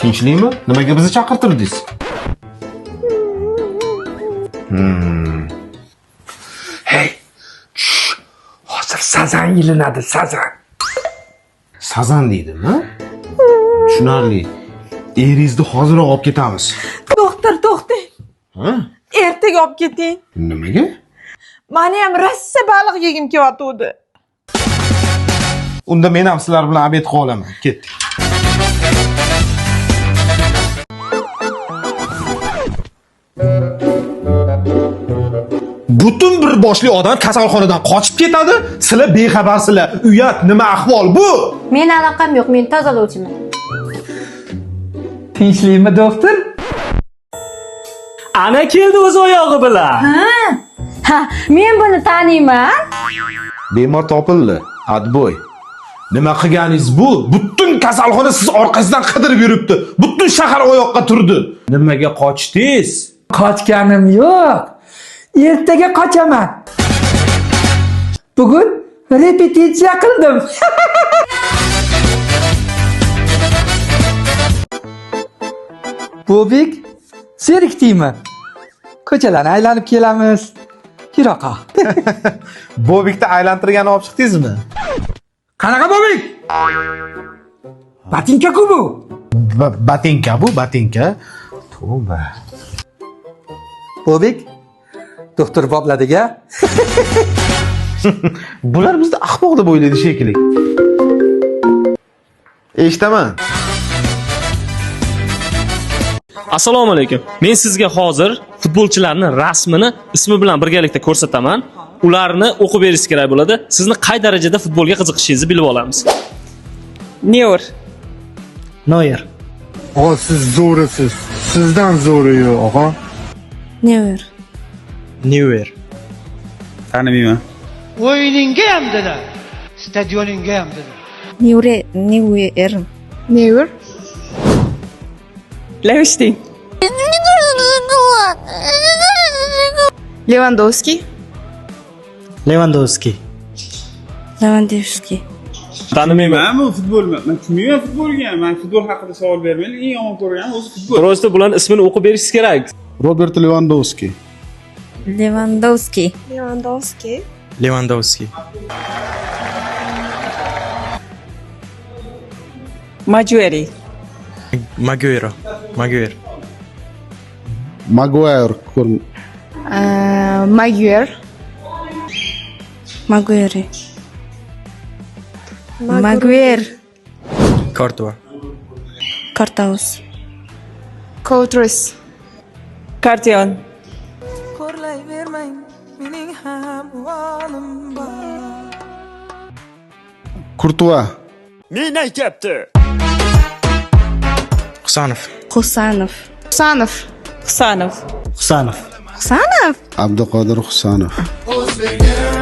Tinchlikmi? Nimaga bizni chaqirtirdingiz? Hey, tush. Hozir sazan ilinadi, sazan. Sazan deydimi? Tushunarli. Eringizni hoziroq olib ketamiz. Doktor, to'xtang. Ha? Ertaga olib keting. Nimaga? Mani ham rosa baliq yegim kelyotgandi. Unda men ham sizlar bilan obed qilib olaman. Ketdik. Butun bir boshli odam kasalxonadan qochib ketadi, sizlar bexabarsizlar. Uyat, nima ahvol bu? Meni aloqam yo'q, men tozalovchiman. Tinchlikmi, doktor? Ana keldi o'z oyog'i bilan. Ha, men buni taniyman. Bemor topildi. Adboy. Nima qilganingiz bu? Butun kasalxona siz orqasidan qidirib yuribdi. Butun shahar oyoqqa turdi. Nimaga qochdingiz? Qochganim yo'q. Ertaga qochaman. Bugun repetitsiya qildim. Bobik, zerikdingmi? Ko'chalarni aylanib kelamiz. Yiroqqa. Bobikni aylantirgani olib chiqdingizmi? Qanaqa Bobik? Botinka-ku bu. Botinka bu, botinka. Tavba. Bobik, doktor bopladiga. Bular bizni ahmoq deb o'ylaydi shekilli. Eshitaman. Assalomu alaykum. Men sizga hozir futbolchilarni rasmini ismi bilan birgalikda ko'rsataman. Ularni o'qib berish kerak bo'ladi. Sizni qay darajada futbolga qiziqishingizni bilib olamiz. Neuer. Neuer. Og'a siz zo'risiz. Sizdan zo'ri yo'q, og'a. Neuer. Neuer. Tanimayman. O'yiningga ham dedi, stadioningga ham dedi. Neuer, Neuer. Neuer. Levishting. Lewandowski. Lewandowski. Lewandowski. Tanimayman. Man bu futbol, man tushunmayman futbolga. Man futbol haqida savol bermang. Eng yomon ko'rganim o'zi futbol. Просто bularni ismini o'qib berishingiz kerak. Robert Lewandowski. Lewandowski. Lewandowski. Lewandowski. Maguire. Maguire. Maguire. Maguire ko'r- Maguire. Maguire. Maguire. Courtois. Kartaus. Coutras. Cartion. Courtois. Husanov. Husanov. Husanov. Husanov. Husanov. Husanov? Abduqodir Husanov. O'zbegim.